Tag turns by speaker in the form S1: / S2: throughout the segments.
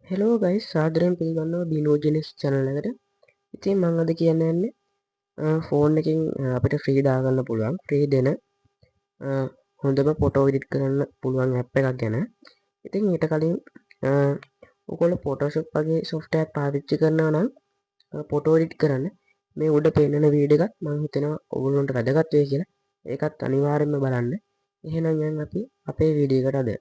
S1: Hello guys, සාදරයෙන් පිළිගන්නවා බිනෝජෙනිස් channel එකට. ඉතින් මම අද කියන්න යන්නේ ෆෝන් එකකින් අපිට ෆ්‍රී දාගන්න පුළුවන්, ෆ්‍රී දෙන හොඳම ෆොටෝ එඩිට් කරන්න පුළුවන් ඇප් එකක් ගැන. ඉතින් ඊට කලින් ඔයගොල්ලෝ ෆොටෝෂොප් වගේ සොෆ්ට්වෙයාර් පාවිච්චි කරනවා නම් ෆොටෝ එඩිට් කරන්න මේ උඩ පෙන්නන වීඩියෝ එකත් මම හිතනවා ඔයගොල්ලන්ට වැදගත් වෙයි කියලා. ඒකත් අනිවාර්යයෙන්ම බලන්න. එහෙනම් යන් අපි අපේ වීඩියෝ එකට අද.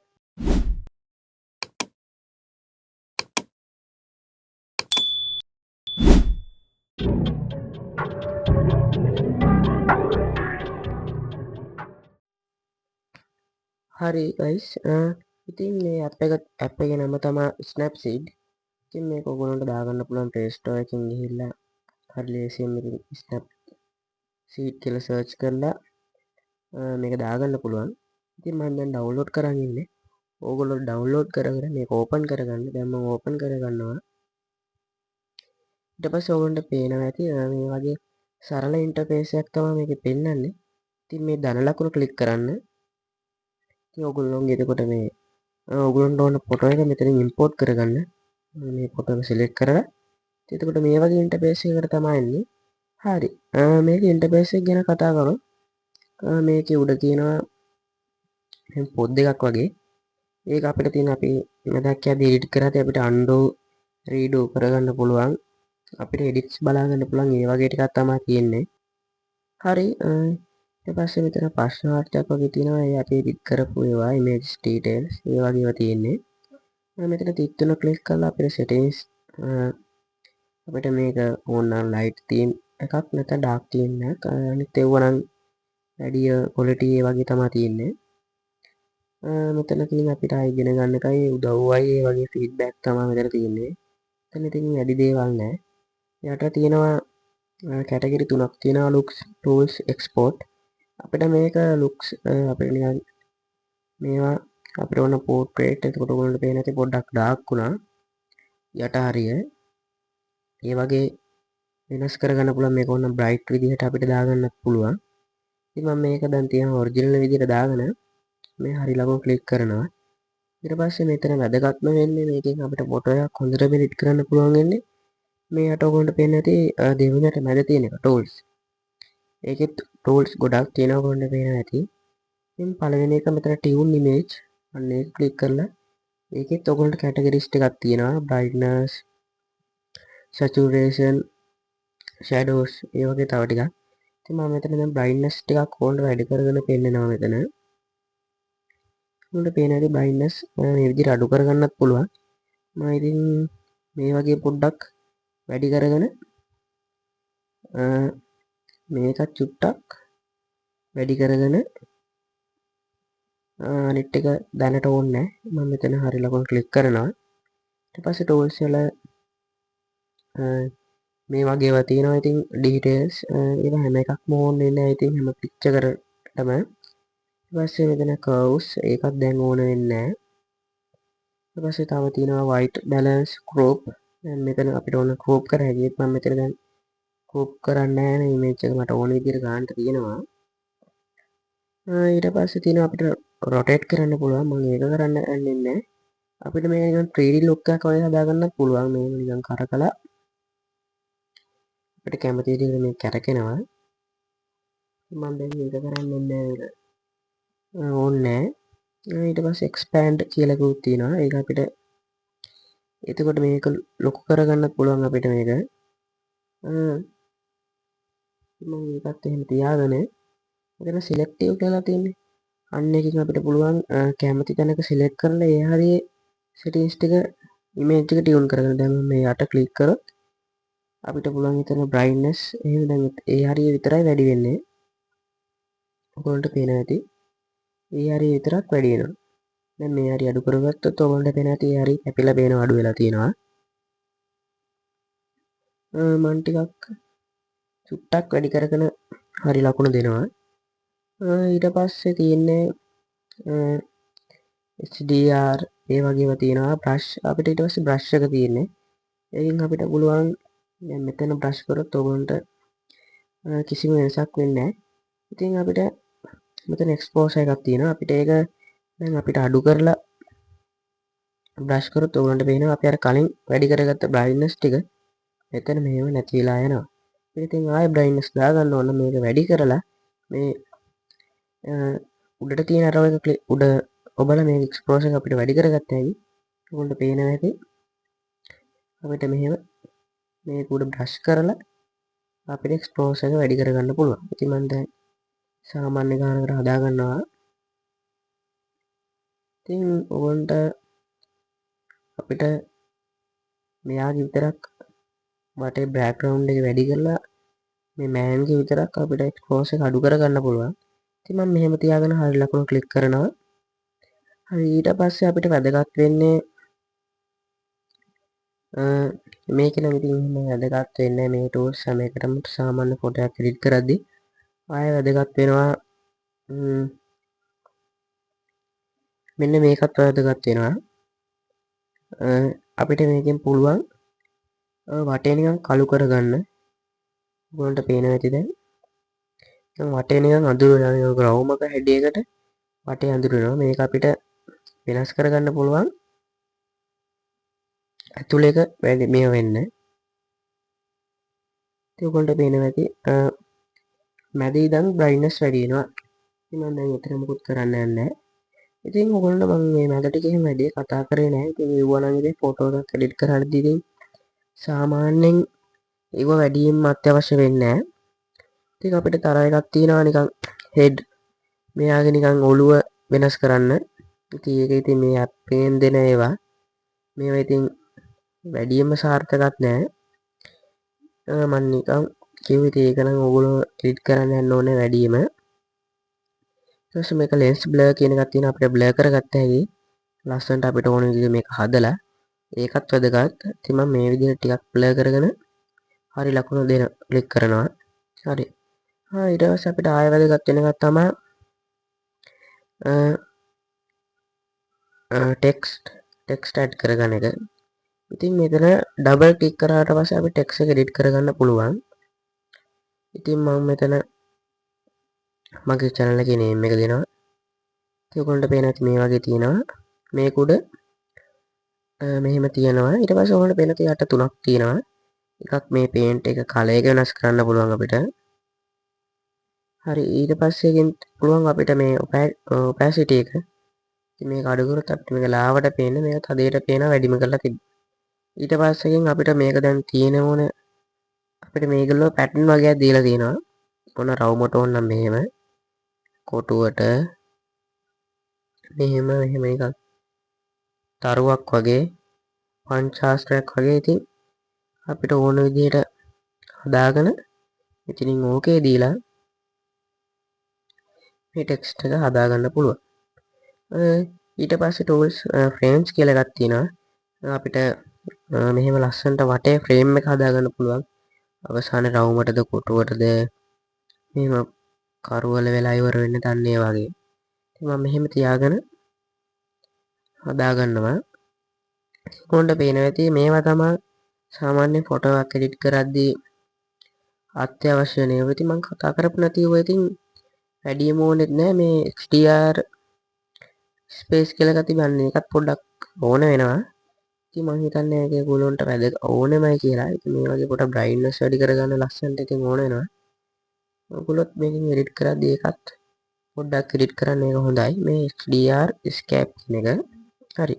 S1: හරි ගයිස්, ඉතින් මේ ඇප් එකේ නම තමා Snapseed. ඉතින් මේක ඔයගොල්ලන්ට දාගන්න පුළුවන් Play Store එකෙන් ගිහිල්ලා හරි ලේසියෙන් ඉතින් Snapseed කියලා සර්ච් කරලා මේක දාගන්න පුළුවන්. ඉතින් මම දැන් ඩවුන්ලෝඩ් කරන් ඉන්නේ. ඕගොල්ලෝ ඩවුන්ලෝඩ් කරගෙන මේක ඕපන් කරගන්න. දැන් මම ඕපන් කරගන්නවා. ඊට පස්සේ ඕගොල්ලන්ට පේනවා ඇති මේ වගේ සරල ඉන්ටර්ෆේස් එකක් තමයි මේකේ පෙන්නන්නේ. ඉතින් මේ ධන ලකුණ ක්ලික් කරන්න. ඉතින් ඔයගොල්ලෝගේ එතකොට මේ ඔයගොල්ලන්ට ඕන ෆොටෝ එක මෙතනින් ඉම්පෝට් කරගන්න. මේ ෆොටෝ එක සිලෙක්ට් කරලා ඉතින් එතකොට මේ වගේ ඉන්ටර්ෆේස් එකකට තමයි එන්නේ. හරි. මේකේ ඉන්ටර්ෆේස් එක ගැන කතා කරොත් මේකේ උඩ තියෙනවා මේ පොත් දෙකක් වගේ. ඒක අපිට තියෙන අපි මතක් යද්දී එඩිට් කරාදී අපිට අන්ඩෝ රීඩෝ කරගන්න පුළුවන්. අපිට එඩිට්ස් බලා ගන්න පුළුවන්. ඒ වගේ ටිකක් තමයි තියෙන්නේ. හරි. ඊට පස්සේ මෙතන ප්‍රශ්නාර්ථයක් වගේ තියෙනවා. ඒ අපි එඩිට් කරපු ඒවා ඉමේජ් ඩීටේල්ස් ඒ වගේ ඒවා තියෙන්නේ. මෙතන තිත් තුන ක්ලික් කරලා අපිට සෙටින්ග්ස් අපිට මේක ඕන නම් ලයිට් තීම් එකක් නැත්නම් ඩාර්ක් තීම් එකක්. අනිත් ඒවා නම් වැඩි ක්වොලිටි ඒ වගේ තමයි තියෙන්නේ. මෙතන තියෙන අපිට ආයෙ ඉගෙන ගන්න එකයි උදව්වයි ඒ වගේ ෆීඩ්බැක් තමයි මෙතන තියෙන්නේ. එතන ඉතින් වැඩි දේවල් නෑ. යට තියෙනවා කැටගරි තුනක් තියෙනවා, ලුක්ස්, ටූල්ස්, එක්ස්පෝර්ට්. අපිට මේක ලුක්ස්, අපිට නිකන් මේවා අපිට ඕන පෝට්‍රේට්. එතකොට ඔයගොල්ලන්ට පේන ඇති පොඩ්ඩක් ඩාර්ක් වුණා යට හරිය. ඒ වගේ වෙනස් කරගන්න පුළුවන්. මේක ඕන බ්‍රයිට් විදිහට අපිට දාගන්නත් පුළුවන්. ඉතින් මම මේක දැන් තියෙන ඔරිජිනල් විදිහට දාගෙන මේ හරි ලකුණු ක්ලික් කරනවා. ඊට පස්සේ මෙතන වැදගත්ම වෙන්නේ මේකෙන් අපිට ෆොටෝ එකක් හොඳට එඩිට් කරන්න පුළුවන් වෙන්නේ මේ යට ඔයගොල්ලන්ට පේන ඇති දෙවෙනියට මැද තියෙන එක ටූල්ස්. ඒකෙත් ටූල්ස් ගොඩක් තියෙනවා ඔයගොල්ලන්ට පේන ඇති. ඉතින් පළවෙනි එක මෙතන ටියුන් ඉමේජ්, අන්න ඒක ක්ලික් කරලා ඒකෙත් ඔයගොල්ලන්ට කැටගරිස් ටිකක් තියෙනවා, බ්‍රයිට්නස්, සැචුරේෂන්, ෂැඩෝස් ඒ වගේ තව ටිකක්. ඉතින් මම මෙතන දැන් බ්‍රයිට්නස් ටිකක් ඕනට වැඩි කරගෙන පෙන්නනවා මෙතන. ඔයාලට පේන ඇති බ්‍රයිට්නස් මේ විදිහට අඩු කරගන්නත් පුළුවන්. මම ඉතින් මේ වගේ පොඩ්ඩක් වැඩි කරගෙන මේකත් චුට්ටක් වැඩි කරගෙන අනිත් එක දැනට ඕනේ නෑ. මම මෙතන හරි ලකුණු ක්ලික් කරනවා. ඊට පස්සේ ටූල්ස් වල මේ වගේ ඒවා තියෙනවා. ඉතින් ඩීටේල්ස් ඒවා හැම එකක්ම ඕන වෙන්නේ නෑ. ඉතින් හැම පික්චර් එකටම. ඊට පස්සේ මෙතන කර්ව්ස් ඒකත් දැන් ඕන වෙන්නේ නෑ. ඊට පස්සේ තව තියෙනවා white balance, crop. දැන් මෙතන අපිට ඕන ක්‍රොප් කර හැකියි. මම මෙතන දැන් ක්‍රොප් කරන්නේ නෑ නේ. ඉමේජ් එක මට ඕන විදිහට ගන්න තියෙනවා. ඊට පස්සේ තියෙනවා අපිට රොටේට් කරන්න පුළුවන්. මම ඒක කරන්න යන්නේ නෑ. අපිට මේක නිකන් 3D look එකක් වගේ හදාගන්නත් පුළුවන්. මේක නිකන් කරකලා අපිට කැමති විදිහට මේක කැරකෙනවා. මම දැන් මේක කරන්නේ නෑ. මේක ඕනේ නෑ. ඊට පස්සේ එක්ස්පෑන්ඩ් කියලා එකකුත් තියෙනවා. ඒක අපිට එතකොට මේක ලොකු කරගන්නත් පුළුවන් අපිට මේක. මම ඒකත් එහෙම තියාගෙන මෙතන සිලෙක්ටිව් කියලා තියෙන්නේ. අන්න එකකින් අපිට පුළුවන් කැමති තැනක සිලෙක්ට් කරලා ඒ හරියේ සෙටින්ග්ස් ටික ඉමේජ් එක ටියුන් කරගන්න. දැන් මම මේ යට ක්ලික් කරොත් අපිට පුළුවන් එතන බ්‍රයිට්නස් එහෙම දැන් ඒ හරිය විතරයි වැඩි වෙන්නේ. ඔයගොල්ලන්ට පේනවා ඇති. ඒ හරිය විතරක් වැඩි වෙනවා. දැන් මේ හරිය අඩු කරගත්තොත් ඔයගොල්ලන්ට පේනවා ඇති ඒ හරිය කැපිලා පේනවා අඩු වෙලා තියෙනවා. මං ටිකක් චුට්ටක් වැඩි කරගෙන හරි ලකුණු දෙනවා. ඊට පස්සේ තියෙන්නේ HDR ඒ වගේ ඒවා තියෙනවා. බ්‍රෂ් අපිට ඊට පස්සේ බ්‍රෂ් එක තියෙන්නේ. ඒකෙන් අපිට පුළුවන් දැන් මෙතන බ්‍රෂ් කරොත් ඔයගොල්ලන්ට කිසිම වෙනසක් වෙන්නේ නැහැ. ඉතින් අපිට මෙතන එක්ස්පෝසර් එකක් තියෙනවා. අපිට ඒක දැන් අපිට අඩු කරලා බ්‍රෂ් කරොත් ඔයගොල්ලන්ට පේනවා අපි අර කලින් වැඩි කරගත්ත බ්‍රයිට්නස් ටික මෙතන මෙහෙම නැති වෙලා යනවා. ඉතින් ආයෙ බ්‍රයිට්නස් දාගන්න ඕන මේක වැඩි කරලා මේ උඩට තියෙන අර එක උඩ ඔබලා මේ එක්ස්පෝෂර් එක අපිට වැඩි කරගත්ත හැකි. ඔයගොල්ලන්ට පේනවා ඇති අපිට මෙහෙම මේක උඩ බ්‍රෂ් කරලා අපිට එක්ස්පෝෂර් එක වැඩි කරගන්න පුළුවන්. ඉතින් මම දැන් සාමාන්‍ය ගානකට හදා ගන්නවා. ඉතින් ඔයගොල්ලන්ට අපිට මෙයාගේ විතරක් වටේ බෑග්ග්‍රවුන්ඩ් එක වැඩි කරලා මේ මෑන්ගේ විතරක් අපිට එක්ස්පෝෂර් එක අඩු කරගන්න පුළුවන්. ඉතින් මම මෙහෙම තියාගෙන හරි ලකුණු ක්ලික් කරනවා. හරි, ඊට පස්සේ අපිට වැදගත් වෙන්නේ මේක නම් ඉතින් එහෙම වැදගත් වෙන්නේ මේ ටූල්ස් හැම එකටම සාමාන්‍ය ෆොටෝ එකක් එඩිට් කරද්දී. ආයෙ වැදගත් වෙනවා මෙන්න මේකත් වැදගත් වෙනවා. අපිට මේකෙන් පුළුවන් වටේ නිකන් කළු කරගන්න. ඔයගොල්ලන්ට පේනවා ඇති දැන්. දැන් වටේ නිකන් අඳුර වෙනවා. නිකන් රවුමක හැඩයකට වටේ අඳුර වෙනවා. මේක අපිට වෙනස් කරගන්න පුළුවන්. ඇතුළ එක වැඩි මේ වෙන්න. ඉතින් ඔයගොල්ලන්ට පේනවා ඇති මැද ඉඳන් බ්‍රයිට්නස් වැඩි වෙනවා. ඉතින් මම දැන් එතන මොකුත් කරන්න යන්නේ නැහැ. ඉතින් ඔයගොල්ලන්ට මම මේ මැද ටික එහෙම වැඩි කතා කරේ නැහැ. ඉතින් ඒවා නම් ඉතින් ෆොටෝ එකක් එඩිට් කරද්දී ඉතින් සාමාන්‍යයෙන් ඒව වැඩියෙන්ම අත්‍යවශ්‍ය වෙන්නේ නැහැ. ඉතින් අපිට තර එකක් තියෙනවා නිකන් හෙඩ් මෙයාගේ නිකන් ඔළුව වෙනස් කරන්න. ඉතින් ඒක ඉතින් මේ ඇප් එකෙන් දෙන ඒවා. මේවා ඉතින් වැඩියෙන්ම සාර්ථකත් නෑ. මං නිකන් කිව්වේ ඉතින් ඒක නම් ඔයගොල්ලෝ එඩිට් කරන්න යන්න ඕනේ වැඩියෙන්ම. ඊට පස්සේ මේක ලෙන්ස් බ්ලර් කියන එකක් තියෙනවා, අපිට බ්ලර් කරගත්ත හැකි. ලස්සනට අපිට ඕන විදිහට මේක හදලා ඒකත් වැදගත්. ඉතින් මම මේ විදිහට ටිකක් බ්ලර් කරගෙන හරි ලකුණ දෙන ක්ලික් කරනවා. හරි. ඊට පස්සේ අපිට ආයෙ වැදගත් වෙන එකක් තමයි ටෙක්ස්ට් ඇඩ් කරගන්න එක. ඉතින් මෙතන ඩබල් ක්ලික් කරාට පස්සේ අපි ටෙක්ස්ට් එක එඩිට් කරගන්න පුළුවන්. ඉතින් මම මෙතන මගේ channel එකේ නේම් එක දෙනවා. ඉතින් ඔයගොල්ලන්ට පේනවා ඇති මේ වගේ තියෙනවා. මේක උඩ මෙහෙම තියෙනවා. ඊට පස්සේ ඔයගොල්ලන්ට පේන යට තුනක් තියෙනවා. එකක් මේ පේන්ට් එක කලර් එක වෙනස් කරන්න පුළුවන් අපිට. හරි, ඊට පස්සේ එකෙන් පුළුවන් අපිට මේ ඔපැසිටි එක. ඉතින් මේක අඩු කරොත් අපිට මේක ලාවට පේන, මේක තදයට පේන වැඩිම කරලා තිබ්බා. ඊට පස්සේ එකෙන් අපිට මේක දැන් තියෙන ඕන අපිට මේගොල්ලෝ පැටර්න් වගේක් දීලා තියෙනවා. ඔන්න රවුමට ඕන නම් මෙහෙම කොටුවට මෙහෙම මෙහෙම එකක් තරුවක් වගේ පංචාස්ත්‍රයක් වගේ. ඉතින් අපිට ඕන විදිහට හදාගෙන ඉතින් ඕකේ දීලා මේ ටෙක්ස්ට් එක හදාගන්න පුළුවන්. ඊට පස්සේ ටූල්ස් ෆ්‍රේම්ස් කියලා එකක් තියෙනවා. අපිට මෙහෙම ලස්සනට වටේ ෆ්‍රේම් එක හදාගන්න පුළුවන්. අවසාන රවුමටද කොටුවටද මෙහෙම කරුවල වෙලා ඉවර වෙන්න තන්නේ වගේ. ඉතින් මම මෙහෙම තියාගෙන හදාගන්නවා. කොණ්ඩ පේනවා ඇති මේවා තමයි සාමාන්‍ය ෆොටෝ එකක් එඩිට් කරද්දී අත්‍යවශ්‍ය වෙන ඒවා. ඉතින් මං කතා කරපු නැති ඒවා ඉතින් වැඩියම ඕනෙත් නෑ. මේ HDR space කියලා එකක් තිබන්නේ ඒකත් පොඩ්ඩක් ඕන වෙනවා. ඉතින් මං හිතන්නේ ඒක ඒගොල්ලන්ට වැදගත් ඕනෙමයි කියලා. ඉතින් මේ වගේ පොඩ බ්‍රයිට්නස් වැඩි කරගන්න ලස්සනට ඉතින් ඕන වෙනවා. ඔයගොල්ලොත් මේකෙන් එඩිට් කරද්දී ඒකත් පොඩ්ඩක් එඩිට් කරන්න ඒක හොඳයි. මේ HDR escape කියන එක. හරි.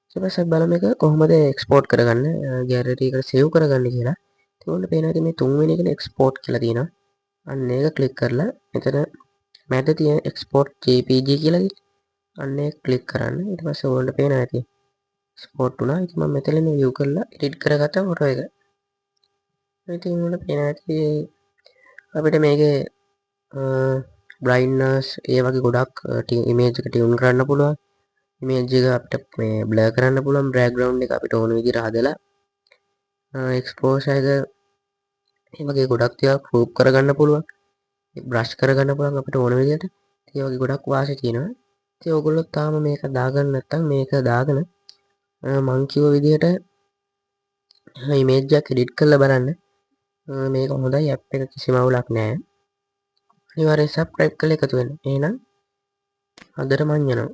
S1: ඊට පස්සේ අපි බලමු මේක කොහොමද එක්ස්පෝර්ට් කරගන්න, ගැලරි එකට සේව් කරගන්න කියලා. ඉතින් ඔන්න පේනවා ඉතින් මේ තුන්වෙනි එකනේ එක්ස්පෝර්ට් කියලා තියෙනවා. අන්න ඒක ක්ලික් කරලා මෙතන මැද තියෙන එක්ස්පෝර්ට් JPG කියලා තියෙනවා. අන්න ඒක ක්ලික් කරන්න. ඊට පස්සේ ඔයගොල්ලන්ට පේනවා ඇති එක්ස්පෝර්ට් වුණා. ඉතින් මම මෙතන මේ view කරලා එඩිට් කරගත්ත ෆොටෝ එක. ඉතින් ඔයගොල්ලන්ට පේනවා ඇති අපිට මේකේ බ්‍රයිට්නස් ඒ වගේ ගොඩක් ඉමේජ් එක ටියුන් කරන්න පුළුවන්. ඉමේජ් එක අපිට මේ බ්ලර් කරන්න පුළුවන්. බෑග්ග්‍රවුන්ඩ් එක අපිට ඕන විදිහට හදලා එක්ස්පෝෂර් එක ඒ වගේ ගොඩක් දේවල් ක්‍රොප් කරගන්න පුළුවන්. බ්‍රෂ් කරගන්න පුළුවන් අපිට ඕන විදිහට. ඒ වගේ ගොඩක් වාසි තියෙනවා. ඉතින් ඔයගොල්ලෝ තාම මේක දාගන්න නැත්නම් මේක දාගෙන මං කිව්ව විදිහට ඉමේජ් එකක් එඩිට් කරලා බලන්න. මේක හොඳයි, ඇප් එක කිසිම අවුලක් නෑ. අනිවාර්යෙන් සබ්ස්ක්‍රයිබ් කරලා එකතු වෙන්න. එහෙනම් අදට මං යනවා.